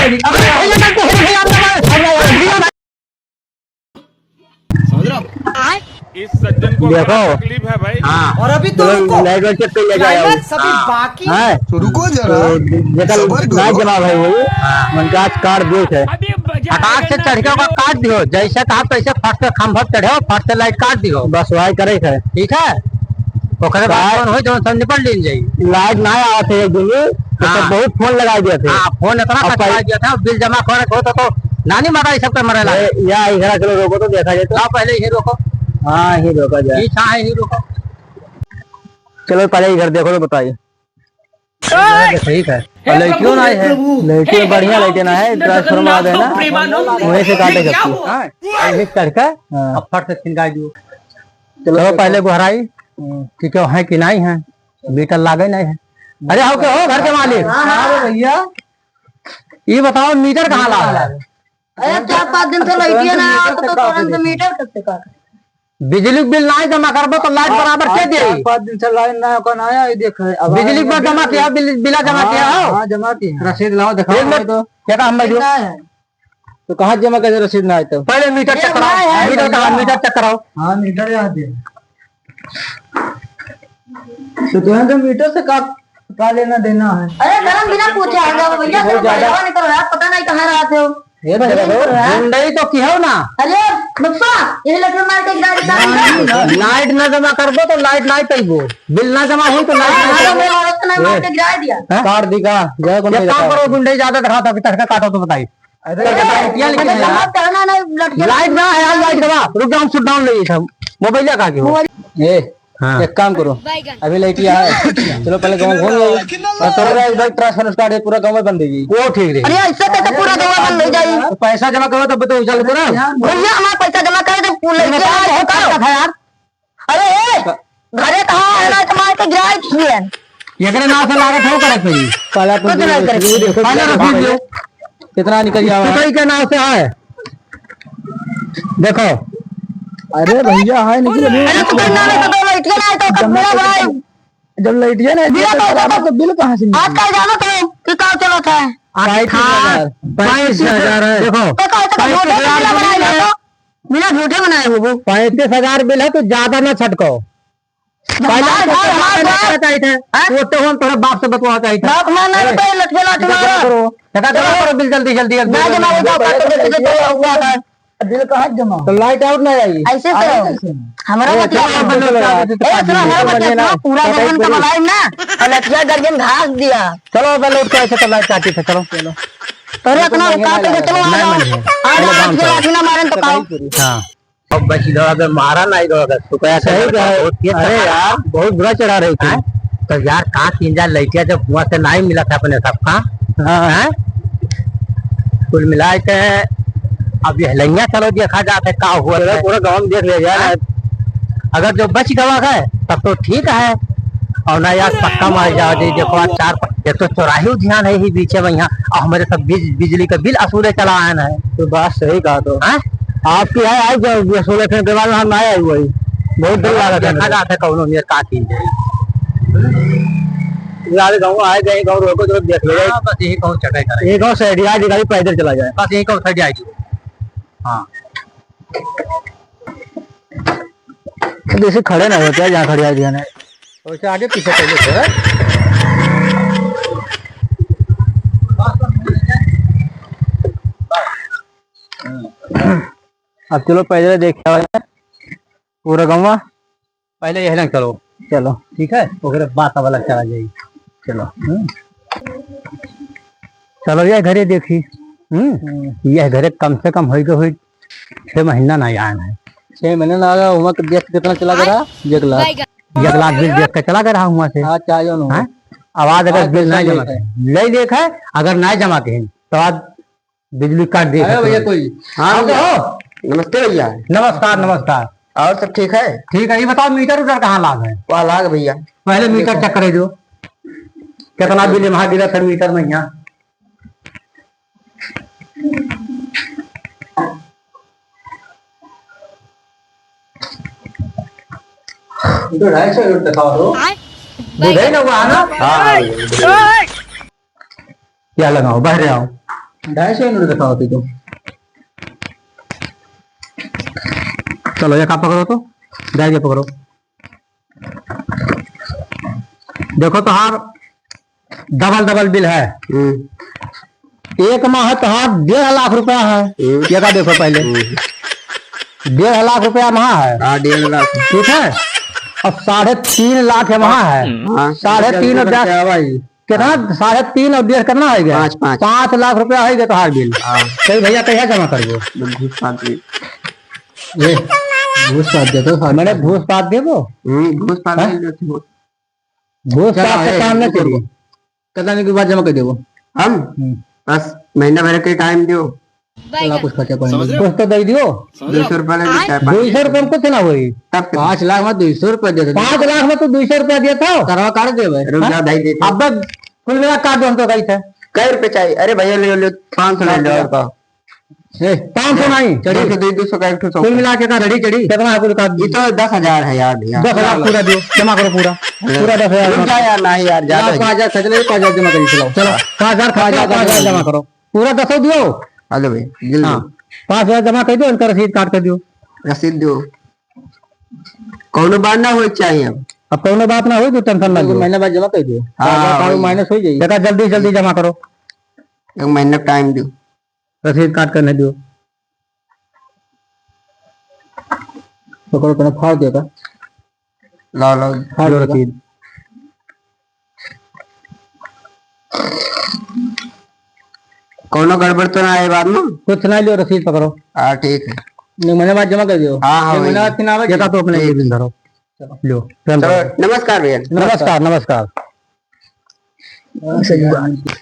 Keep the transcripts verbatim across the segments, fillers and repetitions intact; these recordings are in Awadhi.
अरे भैया, मैं तो, भैया, भैया, भैया, भैया, समझ रहे हो? इस सज्जन को देखो। बड़ा तकलीफ है भाई। हाँ। और अभी तो चलो, रुको। लाइट वाइट चेक कर लिया जाए। क्लाइमैक्स अभी हाँ। बाकी है। तो रुको जरा, तो जेकर सबर करो। लाइट जमा भाई वो, हाँ। उनका आज काट दियो है। फटाक से चढ़ के ओका काट दियो, जैसे कहा तैसे फट से खंभा पे चढ़े, फट से लाइट काट दियो। बस वही करे है। ठीक है, ओकरे बाद भाई। जौन होई, जौन सब निपट लीन जाई। लाइट ना आवत है एक दिन, तो हाँ। सब बहुत फोन लगाई दिया थे। हाँ, फोन इतना अब कटवाई पहले दिया था, बिल जमा करे को तो, तो नानी माता ये सब कर मरे ला। ए, या इधर चलो, रोको तो देखा जाए तो। हाँ, पहले ये रोको। हाँ, ये रोका जाए। ये कहाँ है, ये रोको। चलो, पहले इधर देखो तो बताइए। ठीक है। और लड़कियों ना है, लड़कियों बढ़िया लड़के ना है, ट्रांसफार्मर आ देना, वहीं से काटे सबको। हाँ, ये चढ़ के हाँ। अब फट से छिनका दियो। चलो, चलो, पहले गोहराई हम्म। कि क्यों है कि नहीं है, मीटर लागे नहीं है। अरे, हो के हो घर के मालिक? हाँ, हाँ, भैया। ये बताओ, मीटर कहाँ लाग है? अरे, चार पाँच दिन से लाइटिए ना आवत, तो तुरंत मीटर कब से काट? बिजली के बिल ना जमा करबो, तो लाइट बराबर के दे? चार पाँच दिन से लाइन ना, कौन आया, ये देख, अब बिजली के बिल जमा किया, बिल, बिला जमा किया हो? हाँ, जमा किया। रसीद लाओ, दिखाओ एक मिनट, तो। क्या काम है जो? कितना है? तो कहाँ जमा करे रसीद ना आए तो? पहले मीटर चेक कराओ। मीटर कहाँ? मीटर चेक कराओ। हाँ, मीटर यहाँ दे। तो तुम्हें तो मीटर से का, का लेना देना है? अरे, गरम बिना पूछे आ जाओ भैया, बहुत ज्यादा। नहीं करो यार, पता नहीं कहाँ रहते हो। ये तो देखो, गुंडई तो की हो ना। अरे बप्पा, ये लठे मार के गिरा देता है। लाइट ना जमा करबो तो लाइट ना पइबो, बिल ना जमा होई तो लाइट ना पइबो। मैं औरत को ना मार के गिरा दिया। हाँ? काट दी का? जय गुंडई एक काम करो, गुंडई ज्यादा दिखाता, अभी तड़का काटो तो बताई। अरे, लाइट ना है यार, लाइट गवा, रुक जाओ, हम शट डाउन ले, मोबाइल का के हो? ए, हाँ। एक काम करो, अभी लाइट यहाँ है, चलो पहले गाँव घूम लो, और तो पूरा एक बार ट्रांसफर स्टार्ट है, पूरा गाँव में बंद देगी। वो ठीक रही। अरे, ऐसे कैसे पूरा गाँव बंद हो जाई? तो पैसा जमा करो तब तो उछल करो। भैया, हमारा पैसा जमा करे तो पूरा लेके आओ, बहुत खर्चा था यार। अरे, ए, घरे कहाँ है ना, तो मार के गिराए छिए। एकरे नाव से लागत हो करे कोई। पहले अपन कुछ नहीं करे। पहले रसीद दो। कितना निकल जावा? सुतई के नाव से है। देखो। अरे भैया, है निकल अभी। अरे, तो करना नहीं तो दो लाइट के ना, तो कब मेरा भाई? जब लाइट है ना, बिल तो तो बिल कहाँ से निकली? आजकल जानो तो कि का चलत है? पैंतीस हजार। पैंतीस हजार है। देखो। तो का, तो पैंतीस हजार बिल बनाए हो तो? बिना झूठे बनाए हो वो। पैंतीस हजार बिल है, तो ज्यादा ना छटको। पहले हमार घर, हमार घर। चाहिए थे। हाँ? वो तो हम तोरे बाप से बतवा चाहिए थे। बाप ना, ना, ए, तो लठे लाठ इधर मारो। जमा करो। इधर जमा करो बिल जल्दी, जल्दी, जल्दी। ना जमा, वो तो काटो, जल्दी, जल्दी, जल्दी, जमा। बिल कहाँ जमा? तो लाइट आउट ना आई। ऐसे आ, करो। ऐसे। हमारा ए, बतिया चलो, सुनो। चलो, चलो, ए, सुनो, हमारा बतिया सुनो। पूरा भवन का बनाई ना। और लठिया गर्जन घास दिया। चलो, अब लोग तो ऐसे तो लाइट काटी थे, चलो, चलो। अरे, इतना काटे थे, चलो, आ जाओ। नहीं, नहीं। आ जाओ, आज के लाठी ना मारन तो खाओ। हाँ। अब बच गवा, अगर मारा नहीं गवा, अगर सुकया सही कहा। अरे यार, बहुत बुरा चढ़ा रही थी। हाँ? तो यार, का तीन हजार लइटिया जब हुआ से नहीं मिला था अपने सबका। हाँ। हाँ? कुल मिला के अब ये लइया चलो देखा जात है का हुआ है। पूरा गाँव में देख लिया जाए। हाँ? अगर जो बच गवा है तब तो ठीक है, और ना यार पक्का मार जाओ जी। देखो आज चार प-, एक तो चौराहे ध्यान है ही बीचे में यहाँ, और हमारे सब बिज-, बिजली का बिल असूले चला आया है। तो बात सही कहा तो। हाँ? आपकी है, आई जाओ, ये सोलह फिर के बाद हम ना आई वही। बहुत दिन लगा था देखा मेरे। जाता है कौनो में का चीज है। यार गाँव आए गए, गाँव रोको तो देख ले। हाँ, बस यही कहूँ चढ़ाई करें। ये गाँव से हटिया जी गाड़ी पैदल चला जाए। बस यही कहूँ चढ़ाई जी। हाँ। तो जैसे खड़े ना होते हैं, जहाँ खड़े आ गया ना। वैसे आगे पीछे पहले से है। अब चलो पैदल देख के आवा जाए। पूरा गौवा। पहले यह लंग चलो। चलो। ठीक है, ओकरे बाद अब अलग चला जाई। चलो। हम्म। चलो, यह घरे देखी। हम्म। हम्म। यह घरे कम से कम होई के होई छह महीना ना आए हैं। छह महीना ना आया, वहाँ के देख कितना चला गया? एक लाख। एक लाख बिल देख के चला गया हुआ से। हाँ, चाहे जो ना हो। हाँ? आवाज अगर हाँ, बिल ना पैसा जमा लेके। करे, ले लेके है, अगर ना जमा के, तो आज बिजली काट दिए अरे खातिर। भैया, कोई हाँ, हाँ, भैया। हो? नमस्ते भैया। नमस्कार, नमस्कार। और सब ठीक है? ठीक है, ये बताओ, मीटर उटर कहाँ लाग है? वहाँ लाग भैया। पहले मीटर चेक करे जो, कितना बिल वहाँ गिरा था मीटर में यहाँ। तो ढाई सौ यूनिट दिखाओ तो। आय। बुझे ना हुआ ना? हाँ, हाँ, भैया, बुझे। क्या लगाओ, बाहर आओ। ढाई सौ यूनिट दिखाओ तो। चलो, एक आप पकड़ो तो, ढाई सौ पकड़ो। देखो तोहार डबल डबल बिल है। हम्म। एक माह तोहार डेढ़ लाख रुपया है। हम्म। ये का देखो पहले। हम्म। डेढ़ लाख रुपया माह है। हाँ, डेढ़ लाख। ठीक है, और साढ़े तीन लाख है माह है। हाँ। साढ़े तीन और डेढ़ क्या भाई? कितना? हाँ। साढ़े तीन और डेढ़ कितना हो गया? पाँच, पाँच। पाँच लाख रुपया हो गया तोहार बिल। हाँ। कही भैया कहिया जमा करबो? घूस पात दे। ये घूस पात दे तो साहब। मैंने घूस पात देबो? हम्म, घूस पात हाँ? दे दो। घूस चलो, पात से ए, काम न रुको, चली। रुको। कितना दिन के बाद जमा कर देबो? हम? हम्म। बस महीना भर के टाइम दियो। चला, कुछ खर्चा पानी समझ रहे हो? कुछ तो दे दियो। दो सौ रुपया ले लेता है, दो सौ रुपया में कुछ ना होई। तब कितना? पाँच लाख में दो सौ रुपया दे दे। पाँच लाख में तू दो सौ रुपया दिया था? करवा काट दे भाई। रुक जा, हाँ? भाई, दे दे। अब बस कुल मिला काट दो, हम तो गई थे। कै रुपये चाहिए? अरे भैया, ले लो, पाँच सौ ले लो, और का? ए, पाँच सौ नहीं, चढ़ी। दो सौ, दो सौ का एक ठो सौ। कुल मिला के का चढ़ी, चढ़ी? कितना है कुल का? ये तो दस हजार है यार भैया। दस हजार पूरा दो, जमा करो पूरा। हाँ। पूरा दस हजार रुक जा यार, नहीं यार, ज्यादा लाओ, है। पाँच हजार खर्च ले, पाँच हजार जमा करिए, चलो। चलो, पाँच हजार खर्च लो, पाँच हजार जमा करो। पूरा दसो दियो। हेलो भाई, दिल हाँ, दो। पाँच हजार जमा कर दियो, इनका रसीद काट कर दियो। रसीद दो। कौनो बात ना होए के चाहिए अब। अब कौनो बात ना होए, तू टेंशन ना लो। महीना बाद जमा कर दियो। हाँ, हाँ, वही। माइनस हो जाई। देखा, जल्दी, जल्दी जमा करो। एक महीना टाइम दियो। रसीद काट कर नहीं दियो। पकड़ो, पकड़ो, फाड़ दियो का? लाओ, लाओ। फाड़ लो रसीद। कौनो गड़बड़ तो ना है बाद में? कुछ ना लियो, रसीद पकड़ो। हाँ, ठीक है। नहीं, महीने बाद जमा कर दियो। हाँ, हाँ, एक महीने वही। बाद फिर आवे ये का तो अपने ठीक। ये दिन धरो। चलो। लो, चलो, चलो। नमस्कार भैया। नमस्कार, नमस्कार। हाँ, सही बात।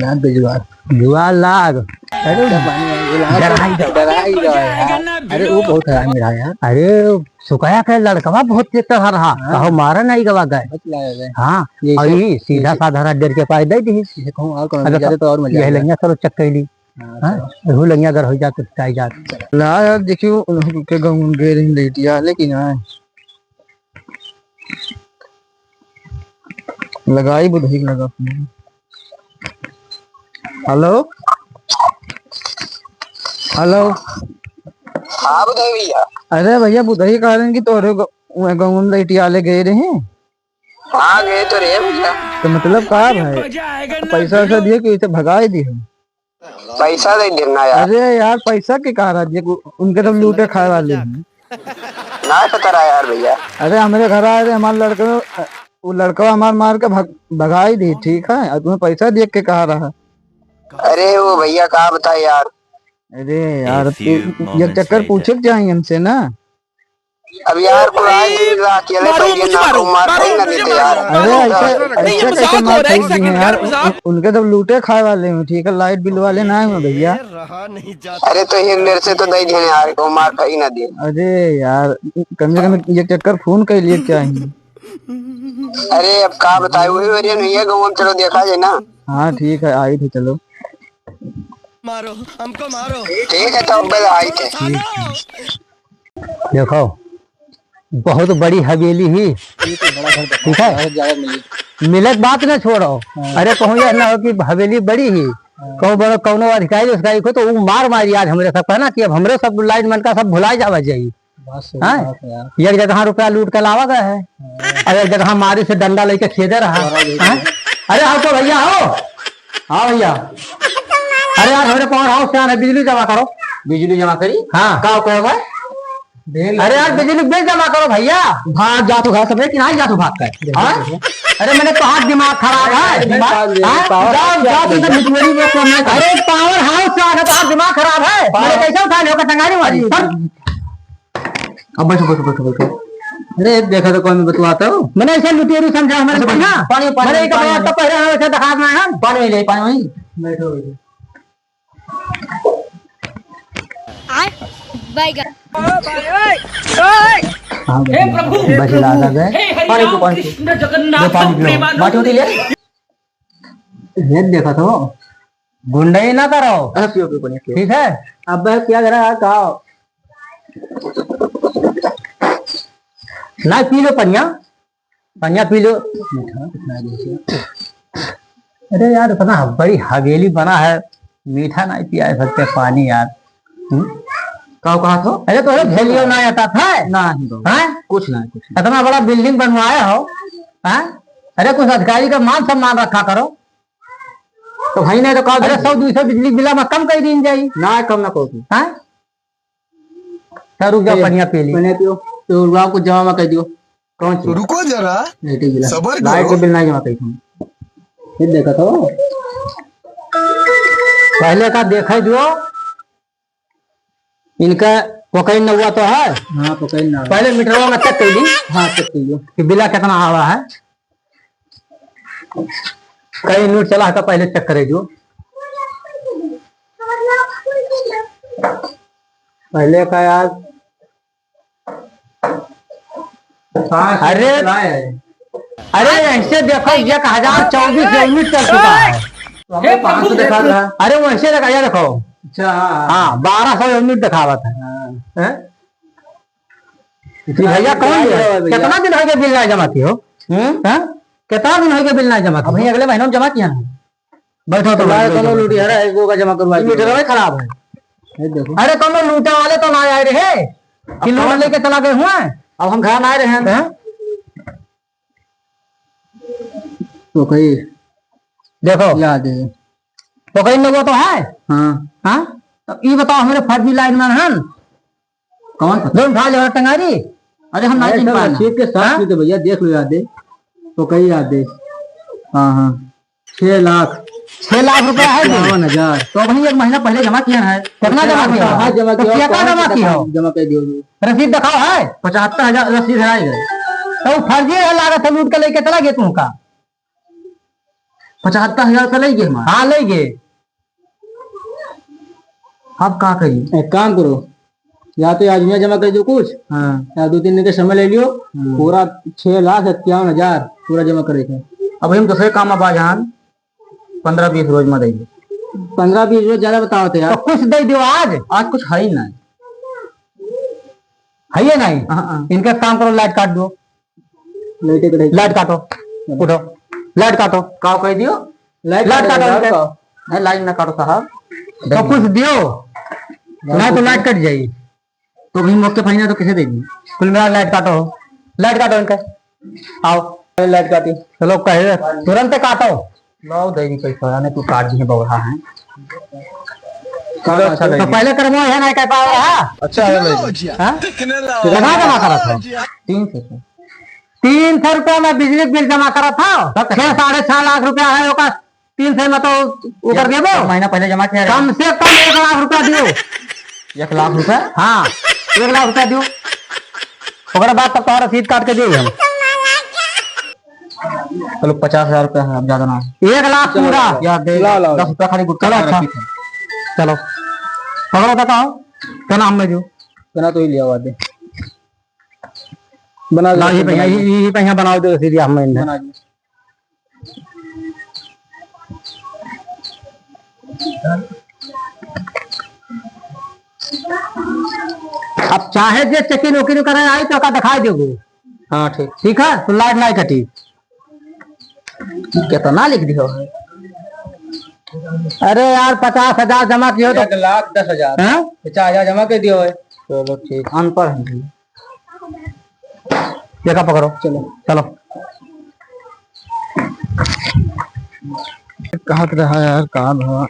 यार, बेजुबान। जुआ लाग। अरे, डराई गवा। डराई गवा यार। अरे, वो बहुत हरामी रहा यार। अरे, सुकाया के लड़कवा बहुत तेज चढ़ा रहा। हाँ। कहो मारा नहीं गवा गए। बहुत लगा गए। हाँ। ये और इसे, ये सीधा इसे। साधा रात डेढ़ के पाए दे दी। इसे कहूँ और कौन अब मजा दे तो और मजा यह आएगा। लंगिया चलो चेक कर ली। हाँ, हाँ? चलो। एहू लंगिया अगर हो जाए तो चुकाई जाए। चलो। ला यार, देखियो, उनके गाँव में गए रही लेटिया, लेकिन आए। लगाई बुधई के लगा फोन। हेलो, हेलो। हाँ बुधई भैया। अरे भैया, बुधई कह रहे हैं कि तोरे ग-, वह गाँव में लइटिया ले गए रहे। हाँ, गए तो रहे भैया। तो मतलब का भाई, पैसा वैसा दिए कि इसे भगाए दिए? पैसा दे देना यार। अरे यार, पैसा के कहा रहा जी, उनके तो लूटे खाए वाले हैं। ना पता रहा यार भैया। अरे हमरे घर आए रहे, हमारे लड़के, वो लड़का हमार मार के भग-, भगाई दी, ठीक है? और तुम्हें पैसा दिए के कहा रहा। अरे वो भैया का बताए यार। अरे यार, तू एक चक्कर पूछे के चाहिए हमसे ना। अब यार, कोई आए दिन ला अकेले मारो, पहिले मुझे ना मारो, को मार मारो, खाई ना मुझे देते मारो, यार। अरे मारो, ऐसे, मारो, नहीं, ऐसे हम कैसे साथ मार हो रहे हैं, खाई एक दी second, हैं यार? यार, हम साथ उन-, उनके तो लूटे खाए वाले हैं, ठीक है, लाइट बिल वाले ना हैं भैया। अरे तो ये मेरे से तो दे देने यार, को मार खाई ना दे। अरे यार, कम से कम एक चक्कर फोन कर लिए क्या ही? अरे अब का बताए, वही वरियन हुई है गाँव में, चलो देखा जाए ना। हाँ ठीक है, आई थे, चलो। मारो, हमको मारो। ठीक है, तो अब आई थे। देखो, बहुत बड़ी हवेली ही, ये तो बड़ा घर बना ठीक है? है, ज्यादा मिली। मिले के बात ना छोड़ो। हाँ। अरे, कहूँ यह ना हो कि हवेली बड़ी ही, हाँ। कहूँ बड़ो, कौनो अधिकारी उसकारी को तो वो मार मारी आज हमरे सब, कहना कि अब हमरे सब लाइन मन का सब भुला जावा जाई। बात सही हाँ? बात है यार। एक जगह रुपया लूट के लावा गया है, हाँ। और एक जगह मारी से डंडा लेके खेदे रहा। हाँ? अरे, आओ तो भैया, आओ। हाँ भैया। अरे यार, हमरे पावर हाउस से आने बिजली जमा करो। बिजली जमा करी? हाँ। का कहे भाई? अरे यार, बिजली बिल जमा करो भैया। भाग जा तो घर से, कि नहीं जा तो भाग कर। हाँ? अरे मैंने कहा दिमाग खराब है। दिमाग, हाँ? पावर जाओ, हाउस जाओ, से तुम तो बिजली बिल कम नहीं करो। अरे पावर हाउस से आने तो दिमाग खराब है। पावर मैंने कैसे उठा लिया टंगारी वाली? अब बैठो, बैठो, बैठो, बैठो। अरे, देखा तो कौन बतलाता हो? मैंने ऐसे लुटेरू समझा, मैंने अच्छा, पानी, पानी, पानी, मैंने एक पानी, बार तो पहले हमें ऐसे दिखा रहे हैं। पानी ले, पानी। बैठो, बैठो। आय, बैगन। हाँ, हे प्रभु, बस ला, ला गए। हे हरि पानी पी, राम पानी पी। कृष्ण जगन्नाथ ये पानी पी लो। प्रेमानंद। बाटी उठी ले। ये देखा तो। गुंडई ना करो। हाँ, पियो, पियो, पियो, पियो। ठीक है? अब क्या करा, का? ना, पी लो पनिया, पनिया पी लो। अरे यार, इतना बड़ी हवेली बना है, मीठा नाहीं पियाए सकते, पानी यार। हम्म? का कहा थो? अरे, तोहरे झेलियो ना आता था? ना, नहीं बाबू। हाँ? कुछ ना, कुछ ना। इतना बड़ा building बनवाए हो, हाँ? अरे, कुछ अधिकारी का मान सम्मान रखा करो। तो भाई, नहीं तो का अरे, दे? सौ दुई सौ बिजली बिला में कम कर दीन जाई। ना, कम ना करो तू। हाँ? तो रुक जाओ, ए, पनिया पी ली। पनिया पियो। तो रुआ को जमा में कर दियो। कौन सी? रुको जरा, नहीं, ठीक है। सबर लाइट करो। के बिल नहीं जमा करी तुम। ये देखा था। पहले का देखा जो इनका पकड़ न हुआ तो है। हाँ, पकड़ ना हुआ। पहले मीटरवा में check कर ली। हाँ, check कर लो। कि बिला कितना आवा है। कई यूनिट चला है तो पहले check करे जो। पहले का यार अरे, अरे, ऐसे देखो, एक हजार चौबीस यूनिट चल चुका है। तो हमको पाँच सौ दिखा रहा है। अरे, वैसे देखो, ये देखो। अच्छा, हाँ, हाँ। हाँ, बारह सौ यूनिट दिखावत है। हाँ। हैं? ये भैया कौन है? भैया। कितना दिन हो गया बिल ना जमा कियो? हम्म? हैं? कितना दिन हो गया बिल ना जमा कियो? अभी अगले महीने में जमा किया ना। बैठो तो तुम्हारे बैठो, कोनो बैठो। लुटियारा है, एगो का जमा करवा ये दियो। मीटर में खराब है। ये देखो। अरे कोनो लूटे वाले तो ना आए रहे कि अब लूट कौन? लेके चला गए हुए। अब हम घर ना आए रहे हैं। हैं? तो कही देखो। याद है। तो कहीं लोगों तो है। हाँ। हाँ? तो ये बताओ हमारे फर्जी लाइन में हन। कौन सा? जो उठा ले टंगारी। अरे हम नहीं अरे चिन सब पाना। रसीद के साथ हाँ? सीधे भैया देख लो याद है। तो कहीं याद है। हाँ, हाँ। छह लाख। छह लाख रुपया है जी। इक्यावन हजार। तो अभी एक महीना पहले जमा किया है। कितना जमा किया? हाँ, जमा तो किया। कितना जमा किया हो? जमा कर दियो जी। रसीद दिखाओ है। पचहत्तर हजार रसीद है इधर। तो वो फर्जी है, लागत है, लूट के लेके चला गया तुमका। पचहत्तर हजार रुपया ले गए हमारे। हाँ, ले गए। अब का करी? एक काम करो, या तो आज में जमा कर दो कुछ, हाँ। या दो तीन दिन के समय ले लियो, हाँ। पूरा छह लाख इक्यावन हजार पूरा जमा करे के। अब हम दूसरे काम में बाजान पन्द्रह बीस रोज में देंगे। पन्द्रह बीस रोज ज्यादा बताओ थे यार। तो कुछ दे दो आज। आज कुछ है ही ना। है ये नहीं? हाँ, हाँ। इनका काम करो, लाइट काट दो। लाइट कट गई। लाइट काटो, उठो, लाइट काटो। का कह दियो? लाइट लाइट काटो, काटो, लाइट इनके। काटो। नहीं, लाइट ना काटो साहब। तो कुछ दियो, नहीं तो लाइट कट जाई। तो भी मौके पर ही ना तो कैसे देगी? कुल मिला लाइट काटो, लाइट काटो इनके। आओ, लाइट काटी। चलो, कहे तुरंत काटो। लाओ, दे दी पैसा, नहीं तू काट दी बौरा है। चलो, अच्छा, तो दे दी। पहले करमो है ना, कह पा रहा। अच्छा, है भाई। हाँ? कितना जमा करा था? तीन सौ। तीन सौ रुपया में बिजली बिल जमा करा था। तब छह, साढ़े छह लाख रुपया है, ओका तीन सौ में तो उकर देबो। एक महीना पहले जमा किया है। कम से कम एक लाख रुपया दियो। एक लाख रुपया? हाँ, एक लाख रुपया दियो। ओकरे बाद तब तोहरा रसीद काट के देब हम। चलो, पचास हजार रुपया है, अब ज्यादा ना। एक लाख चलो, पूरा। चलो। या दे, लाओ, लाओ, दस रुपया खाली गुटखा चलो, में अच्छा। रखी थी। चलो। पकड़ो तो कहो, क्या नाम में जो? क्या ना तो ही लिया हुआ दे। बना दो, लाओ, ये बना भैया, दो। ये, ये भैया बनाओ दो, सीधी हम में। बना दो। अब चाहे जे चेकिंग वेकिंग करे आई तो का दिखाई देबो। हाँ, ठीक। ठीक है, तो लाइट नहीं कटी। कितना लिख दियो है? अरे यार, पचास हजार जमा कियो तो एक लाख दस हजार। हाँ? पचास हजार जमा कर दियो है। चलो ठीक, अनपढ़ हैं जी। देखा पकड़ो। चलो। चलो। कहत रहा यार, का भवा?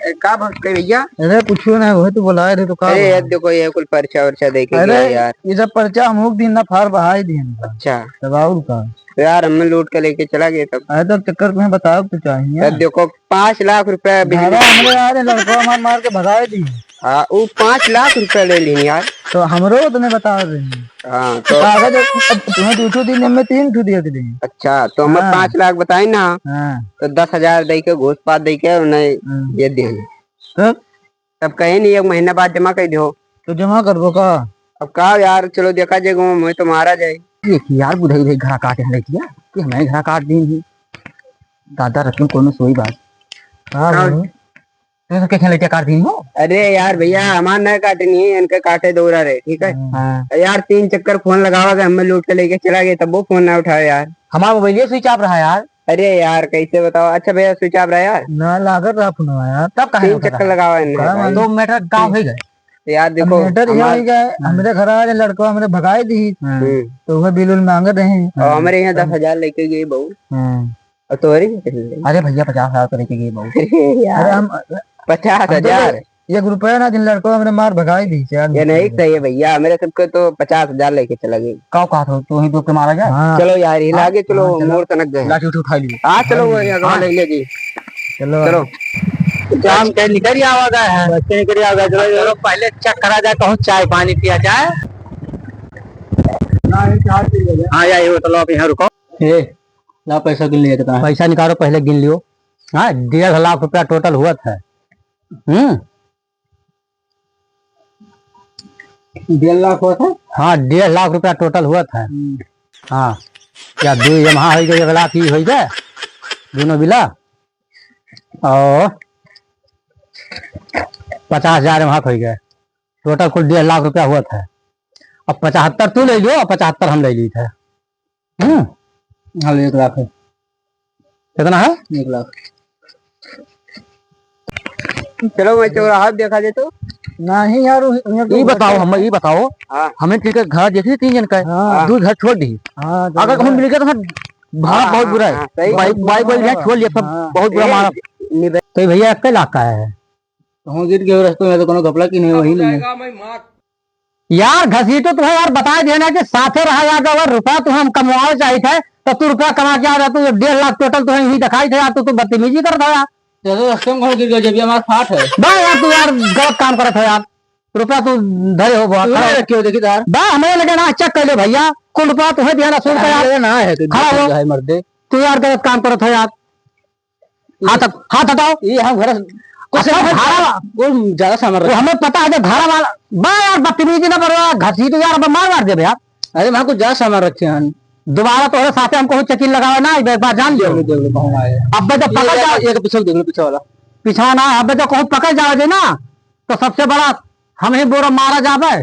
ए, का भक्त है भैया? अरे, कुछो ना, वही तो बुलाए रहे, तो का अरे, भवा? यार, देखो, ये कुल पर्चा वर्चा दे के अरे, गया यार। ये सब पर्चा हम लोग दिन ना फार बहाई दिए ना। अच्छा। तब और का? तो यार, हमें लूट के लेके चला गया तब। अरे, तब चक्कर तुम्हें बताओ तो चाहिए। यार, देखो, पाँच लाख रुपया बिजली घरा हमरे यार, ये लड़का मार मार के भगाए दी। हाँ, वो पाँच लाख रुपया ले लीन यार। तो हमरो उतने बता रहे हैं। हाँ, तो तो कागज अब तुम्हें दो ठो दिन में तीन ठो दिए थे। अच्छा, तो हमें हाँ। पाँच लाख बताई ना, हाँ। तो दस हजार दे के, घूस पात दे के उन्हें हाँ। ये दिए। तो? तब कहे नहीं, एक महीना बाद जमा कर दो। तो जमा कर दो का? अब का यार, चलो देखा जाएगा, मैं तो मारा जाए। ये कि यार, बुधाई भाई घरा काटे हैं लड़किया, कि हमें घरा काट दी ही। दादा रतन कोनो सोई बात। हाँ, हाँ। भाई। तू तो क्या लड़किया काट दी हो? अरे यार भैया, हमार ना काटे नहीं है, इनके काटे दौरा रहे, ठीक है? हाँ। यार, तीन चक्कर फोन लगावा के हमें लूट के लेके चला गया, तब वो फोन ना उठावे यार। हमारा मोबाइल ये switch off रहा यार। अरे यार, कैसे बताओ? अच्छा भैया, switch off रहा यार। ना, लागत रहा फोनवा यार। तब काहे तीन होता चक्कर रहा? लगावा इनने। का मालूम? तो matter का होई गए? यार अब देखो, matter ये हमार होई गए, हाँ। हमरे घर वाले लड़कवा हमरे भगाई दी। हाँ। हम्म। तो वह बिल उल मांगत रहे। और हाँ। हमरे यहाँ दस हजार लेके गई बहू। हाँ। और तोहरे क्या करेंगे? अरे भैया, पचास हजार तो लेके गई बहू। अरे यार, अरे हम, पचास हजार? हम तो एक रुपया ना दिन लड़को हमरे मार भगाई दी यार। ये नहीं सही है भैया, हमरे सबके तो पचास हजार लेके चला गई। का कहा था, तू ही तो के मारा जाए? हाँ। चलो यार, ये हाँ? लागे, चलो, हाँ, चलो। मोर तनक गए। लाठी उठी उठा लियो। हाँ, चलो, वो हाँ, ये हाँ। ले ले जी। चलो। चलो। जाम के निकल ही आवा गया है। बच्चे निकल ही आवा गया, चलो, चलो, चलो। पहले check करा जाए, कहूँ चाय पानी पिया जाए। हाँ, यही होटल, आप यहाँ रुको। ए, ला पैसा गिन लिया कितना है। पैसा निकालो, पहले गिन लियो। हाँ, डेढ़ लाख रुपया total हुआ था। हम्म। डेढ़ लाख हुआ था? हाँ, डेढ़ लाख रुपया total हुआ था। हम्म। हाँ, या दो Yamaha होई गए, एक लाख ही होई गए, दोनों बिला, और पचास हजार वहाँ होई गए, total कुल डेढ़ लाख रुपया हुआ था। अब पचहत्तर तू ले लियो और पचहत्तर हम ले ली था। हम्म। हाँ, एक लाख है। कितना है? एक लाख। चलो, मैं चौराहा पे देखा दे तो। नहीं यार, उन्हें, उन्हें तो ई बताओ, घर हम ई बताओ, हाँ। हमें ठीक है, घर देखी तीन जन का है, हाँ। दो घर छोड़ दी। हाँ, तो अगर हम है। मिल गए तो फिर भाव हाँ, बहुत हाँ, बुरा है। हाँ, सही बाइक, बात। बाइक वाइक हाँ। छोड़ लिया, सब हाँ। बहुत बुरा ए, मारा। निबे- तो भैया, एक लाख का है। तो हम गिर गए रस्ते में, तो कोनो घपला की नहीं, वही नहीं है। यार घसीटो, तुम्हें यार बताए देना कि साथे रहा यार, अगर रुपया तुम्हें हम कमवावे चाहिए थे, तो तू रुपया कमा के आ जाता, ये डेढ़ लाख total तुम्हें यही दिखाई थे यार, तू, तू बदतमीजी करता यार। चलो, रस्ते में कौन गिर गया, जब ये हमारा फाट है। बा यार, तू यार गलत काम करत है यार, रुपया तू धरे हो बहुत। तू नहीं रखे हो, देखी तो यार। बा, हमें लगे ना, check कर ले भैया, कौन रुपया तुम्हें दिया ना, सुन कर यार। अरे ना है, तो खड़ा हो। है मर्दे। तू यार गलत काम करत है यार। हाथ हट-, हाथ हटाओ। ये हम घर कुछ अच्छा, नहीं, भाड़ा वा-, वो ज्यादा सामान वो रखा। हमें पता है जो भाड़ा वाला, बा यार, बदतमीजी ना करो यार, घसीट यार, अब मार मार देबे यार। अरे, वहाँ कुछ ज्यादा सामान रखे हैं। दोबारा तोहरे साथे हमको चेकिंग लगावे ना, एक बार जान लियो। देख लो, देख लो, कहाँ आए। अब जब ये, पकड़ ये, जाओ, ये तो पीछे देख लो, पीछे वाला। पीछा ना, अब जब कहूँ पकड़ जाओ जे ना, तो सबसे बड़ा हम ही बोरा मारा जाबे।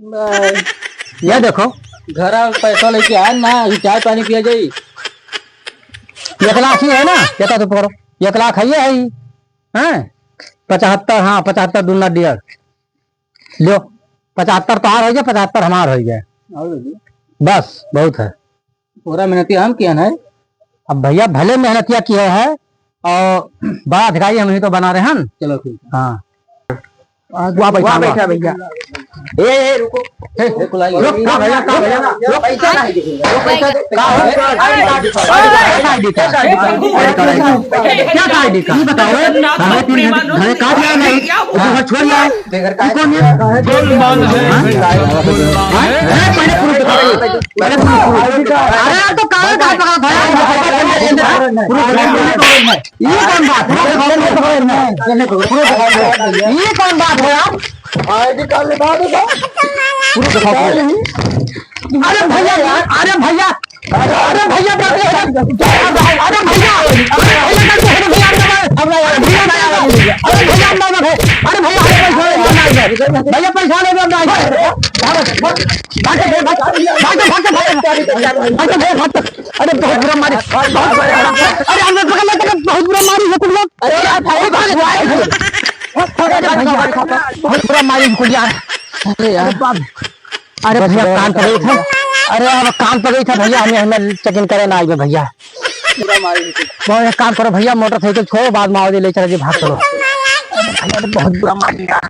नहीं। ये देखो। घर आ, पैसा लेके आए ना, अभी चाय पानी पिया जाई। एक लाख ही है ना, ये तो पकड़ो। एक लाख है, ये है ही। हैं? पचहत्तर, हाँ, पचहत्तर दूना डेढ़। लो, पचहत्तर तोहार हो गया, पचहत्तर हमार हो गया। और भैया? बस, बहुत है। पूरा मेहनती हम किया है। अब भैया भले मेहनतिया किया है और बड़ा अधिकारी हम ही तो बना रहे हैं। चलो ठीक है। हाँ। वाह बैठा, वाह वाह। बैठा भैया। ए, ए, रुको। ए, ए, कुलाई। रुक, का भैया, का भैया? रुक, पैसा नहीं दिखेगा। रुक, पैसा दे, का हो? पैसा दे। पैसा नहीं दिखा। क्या था आईडी का? ये बताओ, हमें तीन घंटे घर का दिया नहीं, वो घर छोड़ लाए। ये कौन है? हाँ? हाँ? अरे, पहले proof दिखाओ, पहले proof, proof। अरे, यार, तो कहाँ, कहाँ पकड़ा था यार? Proof दिखाओ, proof। ये कौन बात है? ये कौन बात है यार? आईडी कार्ड दिखा दो, proof दिखाओ, proof। अरे भैया यार, अरे भैया, अरे भैया, अरे भैया, अरे भैया, अरे भैया, अरे भैया, अरे भैया, अरे भैया, अरे भैया, अरे पैसा ले लो, भैया पैसा ले लो, भाग, भाग, भाग, भाग। अरे बहुत बुरा मारी, बहुत बुरा, अरे अंदर पकड़ ले, बहुत बुरा मारी है कुल लोग। अरे यार, भाई, भाग, भाग। अरे भैया, बहुत बुरा मारी है कुल यार। अरे यार, बाप। अरे भैया, कान पकड़ी था। अरे अब कान पकड़ी था भैया, हमें, हमें चेकिंग करे ना आइबे भैया। बुरा मारी है। बहुत एक काम करो भैया, मोटरसाइकिल छोड़ो, बाद में आओ, ले चलो जी, भाग चलो। अरे भैया, बहुत बुरा मारी यार।